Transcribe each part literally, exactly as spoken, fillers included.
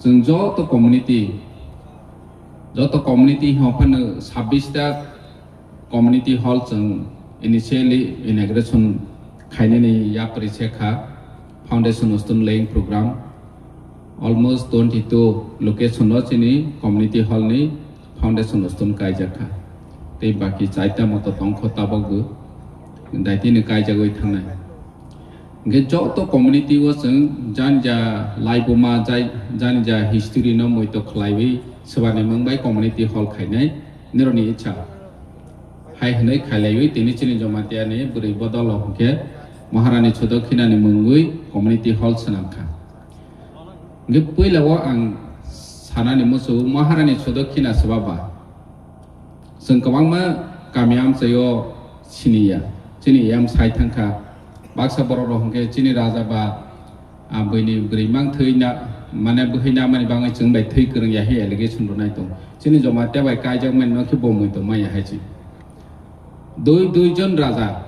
Chwng joto community, joto community hwnphano sabbish ta community hall chwng initially inauguration khainani yapri se kha, foundation stone laying program. Almost twenty two location o chini community hall ni foundation stone kaijak kha. Tei baki chaita moto tongkho tabokbo daitino kaijagwi thangnai. Hingke joto community o chwng jani ja laibuma jai, jani ja history no muito khlaiwi swbani mung bai community hall khainai nironi icha. Hai hwnwi khailaiwi tini chini Jamatia ni bwrwi bodol o hwnkhe Maharani Sudokhina ni mungwi community hall swnam kha. Hingke puila o ang sanani musu Maharani Sudokhina swbaba. Chwng kwbangma kami amchaio siniya, chini yam sai thangkha. Baksa borok rok hwnkhe chini raja ba, ah, buini bwrwi mang thwi na, mane bwhwi namani bagwi chwng bai thwi kwrwng ya hi allegation rwnai tongo. Chini Jamatia bai kaijak mani no khe bo muito maya hai chi. Dui, dui jon raja,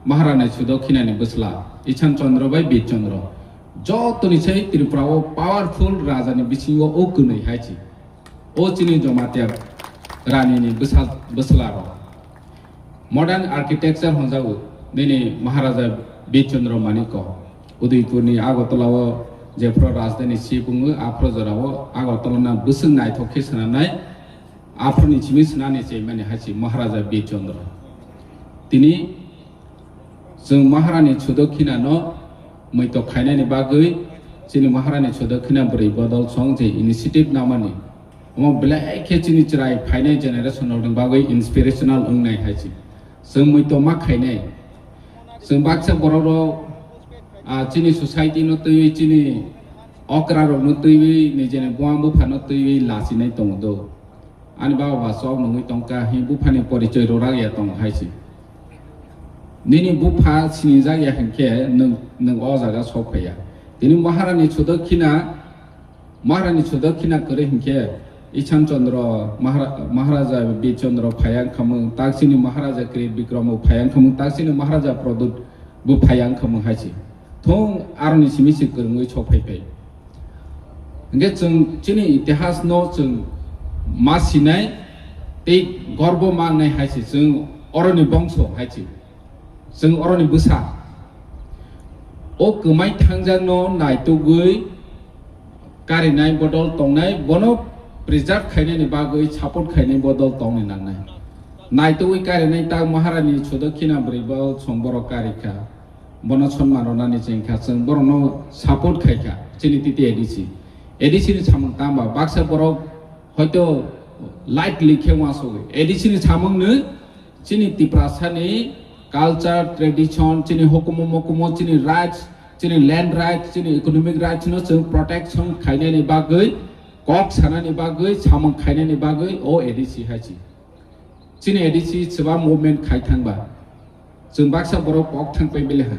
Maharani Sudokhina ni bwsla, Ichan Chandra bai Bir Chandra. Jotoni sai Tripura o powerful raja ni bisingo o kwnwi hai chi. O chini Jamatia rani ni bwsa-, bwsla rok. Modern architecture hwnjago nini Maharaja Bir Chandra Manikko. Udaipur ni Agartala o jephru rajdhani si bungo, aphro jora o Agartala no bwswk naithok khe swnamnai, aphro ni simi swnani chaimani hai chi Maharaja Bir Chandra. Tini Chwng Maharani Sudokhina no muito khainani bagwi chini Maharani Sudokhina bwrwi bodol song je initiative namani. Omo belai khe chini chwrai phainai generation rokni bagwi inspirational wngnai hai chi. Chwng muito ma khainai. Chwng baksa borok rok, ah, chini society no twiwi, chini okra rok no twiwi, nijeni buang bupha no twiwi lachinai tongo do. Ani baba ba chok nungwi tongkha, hi buphani porichoi rorak ya tong hai si. Nini bupha sinijak ya hinkhe nwng, nwng o jaga sok phaiya. Tini Maharani Sudokhina, Maharani Sudokhina kwrwi hinkhe Ichan Chandra, Mahara-, Maharaja Bir Chandra phaiya wngkhamung, taksini Maharaja Kri Bikram bo phaiya wngkhamung, taksini Maharaja Pradyut bo phaiya wngkhamung hai si. Thung aroni simi si kwrwngwi sok phai phai. Hingke chwng chini itihas no chwng ma sinai tei gorbo ma wngnai hai se, chwng oroni bongso hai se, chwng oroni bwsa. O kwmai thangjak no naitugwi karinai bodol tongnai, bono preserve khainani bagwi support khainai bodol tongni nangnai. Naitugwi karinai ta Maharani Sudokhina bwrwi bo chwng borok karikha. Bono sonman rwnani chengkha, chwng borokno support khaikha, chini titi A D C. A D C ni samung tangba, baksa borok hoito lightly khe uansugwi. A D C ni samungno chini Tiprasani culture, tradition, chini hukumu mukumu, chini rights, chini land rights, chini economic rights no chwng protection khainani bagwi, kok sanani bagwi, samung khainani bagwi o A D C hai si. Chini A D C chwba movement khai thangba. Chwng baksa borok kok thang pai bele ha.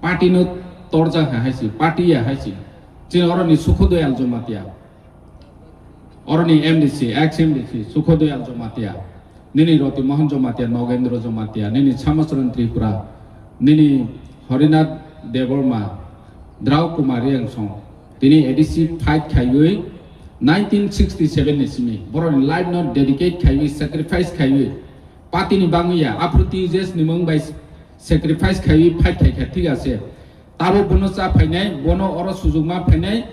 Party no torjak ha hai si, party ya hai si. Chini oroni Sukhodoyal Jamatia. Oroni M D C, ex M D C, Sukhodoyal Jamatia. Nini Roti Mohan Jamatia, Nogendra Jamatia, nini Samacharan Tripura, nini Harinath Debbarma, Drau Kumar Reang song. Tini A D C fight khaiwi nineteen sixty seven ni simi borokni life no dedicate khaiwi, sacrifice khaiwi, party ni bangwi ya, aphuru T U J S ni mung bai sacrifice khaiwi fight khaikha, thik ase. Tabo bono cha phainai, bono oro sujukma phainai,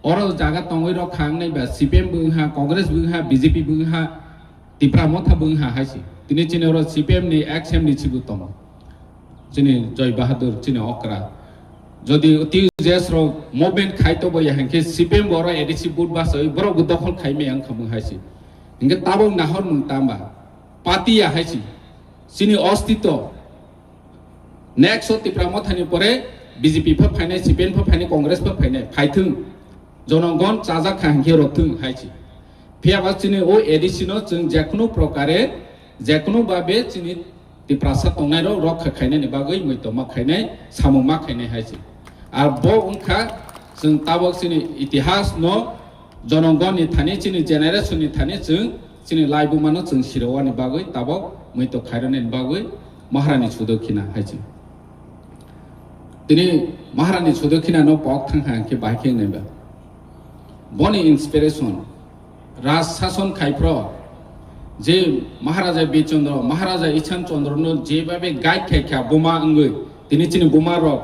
oro jaga tongwi rok kha wngnai ba C P M bo wngha, Congress bo wngha, B J P bo wngha, Tipra Motha bo wngha hai se. Tini chini oro C P M ni ex M D C bo tongo. Chini Joy Bahadur, chini okra. Jodi T U J S rok movement khai to boya hinkhe C P M bo oro A D C boot basawi borok bo dokhol khai maya wngkha mung hai se. Hinkhe tabok nahor mung tamba. Party ya hai se. Chini ostito. Next o Tipra Mothani pore B J P pha phainai, C P M pha phainai, Congress pha phainai, phaithung. Jonogon chajak kha hinkhe rwthung hai se. Phiya ba chini o A D C no chwng jekunu prokare, jekunu babe chini Tiprasa tongnai rok rokha khainani bagwi muitoma khainai, samung ma khainai hai se. Ar bo wngkha chwng tabok chini itihas no, jonogon ni thani, chini generation ni thani chwng chini laibuma no chwng sirowani bagwi tabok muito khairani bagwi Maharani Sudokhina hai se. Tini Maharani Sudokhina no pok thang ha hinkhe bahai khe wngnai ba. Boni inspiration, Raj sason khai phro, je Maharaja Bir Chandra, Maharaja Ishan Chandra no jebabe guide khai kha buma wngwi, tini chini buma rok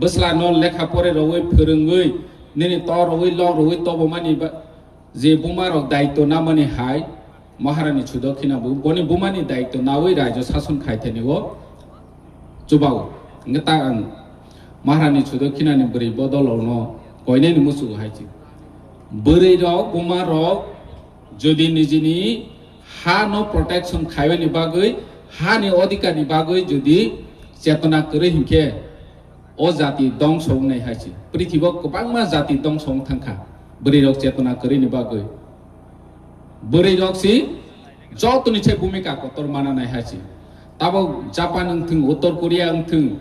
bwsla no lekha pore rogwi phwrwngwi, nini tor rogwi lok rogwi tobomani ba-, je buma rok daityo namani hai, Maharani Sudakkina bo boni bumani daityo nawi raijo sason khai thani o chubao. Hwnkhe ta ang Maharani Sudakkina ni bwrwi bodol rok no koinai ni musugo hai chi. Bwrwi rok, buma rok jodi nijini ha no protection khaiyani bagwi, ha ni odhikar ni bagwi jodi chetona kwrwi hinkhe, o jati dongso wngnai hai se. Prithibo kwbangma jati dongso wng thangkha, bwrwi rok chetona kwrwi ni bagwi. Bwrwi rok si jotoni se bhumika kotor mana nai hai se. Tabok Japan wng thung, Uttor Korea wng thung,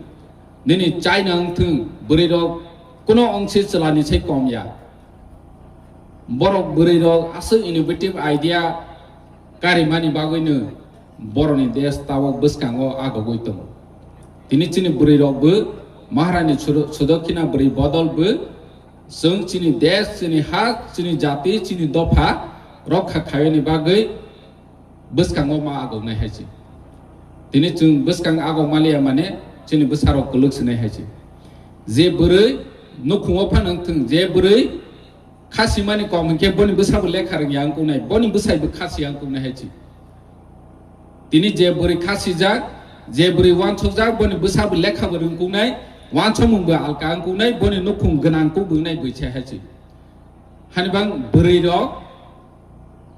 nini China wng thung, bwrwi rok kuno ongsi chwla ni se kom ya. Borok bwrwi rok aswk innovative idea karimani bagwino borokni desh tabok bwskango agogwi tongo. Tini chini bwrwi rokbo Maharani Sudo-, Sudakkina bwrwi bodol bo chwng chini desh, chini ha, chini jati, chini dopha rokha khaiyani bagwi bwskango ma agognai hai se. Tini chwng bwskang agok maliya mane chini bwsarok kwlwk sinai hai se. Je bwrwi nukhungo phano wng thung, je bwrwi Khasi mani kom hinkhe boni bwsabo lekha rwngya wngkuknai, boni bwsaibo khasi ya wngkuknai hai chi. Tini je bwrwi khasijak, je bwrwi wansukjak, boni bwsabo lekha bo rwngkuknai, wansukmung bo alka wngkuknai, boni nukhung gwnang kubungnai bwisa hai chi. Hani bang bwrwi rok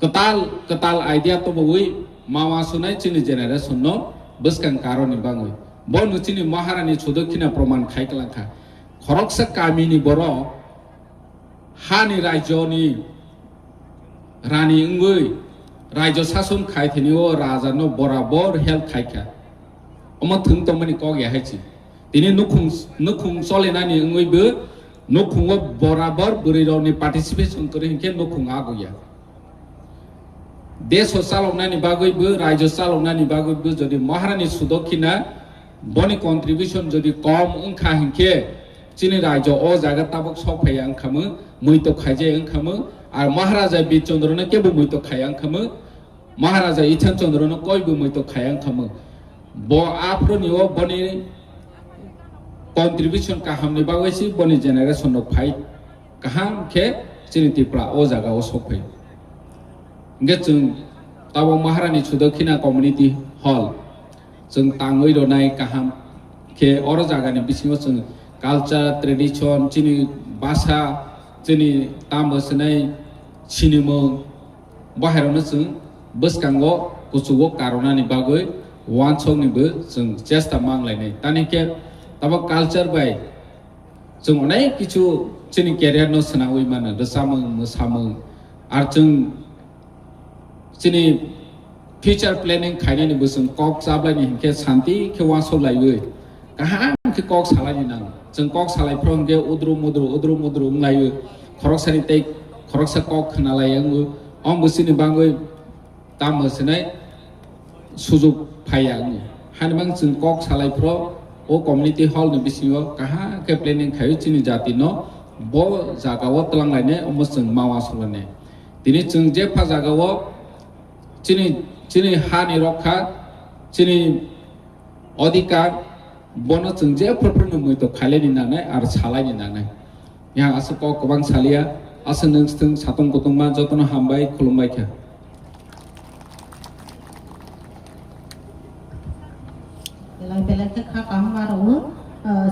kwtal kwtal idea tobowi ma wansuknai chini generation no bwskang karoni bangwi. Bono chini Maharani Sudakkina proman khai kwlangkha. Khoroksa kamini borok hani raijoni rani wngwi raijo sason khai thani o raja no borabor help khai kha. Omo thwng tongmani kok ya hai chi. Tini nukhung, nukhung cholinani wngwi bo nukhungo borabor bwrwi rokni participation kwrwi hinkhe nukhung ago ya. Desh o chaloknani bagwi bo, raijo chaloknani bagwi bo jodi Maharani Sudakkina boni contribution jodi kom wngkha hinkhe chini raijo o jaga tabok sok phaiya wngkhamung, muitok khaijaya wngkhamung, ar Maharaja Bir Chandra no kebo muitok khaiya wngkhamung, Maharaja Ishan Chandra no koi bo muitok khaiya wngkhamung. Bo aphuru ni o boni contribution kaham ni bagwi si boni generation rok phai kaham khe chini Tripura o jaga o sok phai. Hingke chwng tabok Maharani Sudakkina Community Hall chwng tangwi rwnai kaham khe oro jaga ni bisingo chwng culture, tradition, chini basa, chini tamo swnai sinimung, bo hai rokno chwng bwskango kuchugo karwnani bagwi wansokni bo chwng chesta ma wnglainai. Tani khe tabok culture bai chwng onek kichu chini career no swnawi mano, rwchamung, mwsamung, ar chwng chini future planning khainani bo chwng kok chablaini hinkhe santi khe wansok laiwi kaham khe kok salaini nango. Chwng kok salai phro hinkhe udru mudru, udru mudru wng laiwi, khoroksani tei khoroksa kok khna lai wngo. Omo bo chini bagwi tamo swnai sujuk phaiya wng. Hani mang chwng kok salai phro o community hall ni bisingo kaham khe planning khaiwi chini jati no bo jaga o twlang lainai, omo chwng ma wansok lainai. Tini chwng je pha jaga o chini, chini ha ni rokha, chini odhikar, bono chwng je phru phru no muitok khailai ni nangnai ar salai ni nangnai. Yang aswk kok kwbang salia, aswk nwng swtwng satung kutung ma jotono hambai khulumbai kha. Belai belai khe kha kaham ma rw, ah,